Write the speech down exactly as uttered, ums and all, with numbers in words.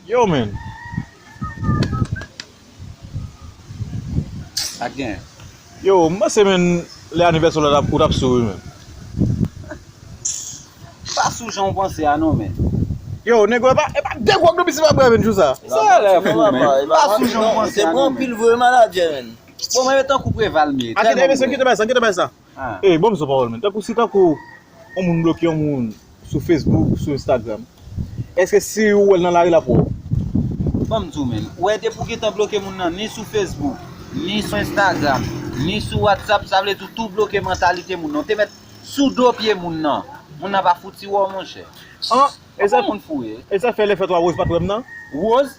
Yo, men. Ak gen. Yo, m panse, men, lè anivèsè w la, ou t ap sou, wi, men. Pa sou jan w panse a non, men. Yo, nego, e pa, e pa de gwòg nou pisi pa bwè, men, jou sa. Sa lè fou, men. Pa sou jan w panse Se a pran non, men. Pil vre manadjè, men. Bon, mwen tankou Preval m ye. A, kite, mesye, kite bay sa, kite bay sa. Ah. Ey, bon, m sou pawòl, men. Tankou si, tankou, yon moun bloke yon moun sou Facebook, sou Instagram, èske si ou wè l nan lari, l ap wè w? Ban m di w, men. Ou wè, depi w gentan bloke moun nan, ni sou Facebook, ni sou Instagram, ni sou WhatsApp, sa vle di w tou bloke mantalite moun nan. Ou te mèt sou do pye moun nan. Moun nan pa fouti wè w, monchè. An, e sa, Moun fou ye. E sa fè lè fèt la, Rose pa t wè m nan? Rose,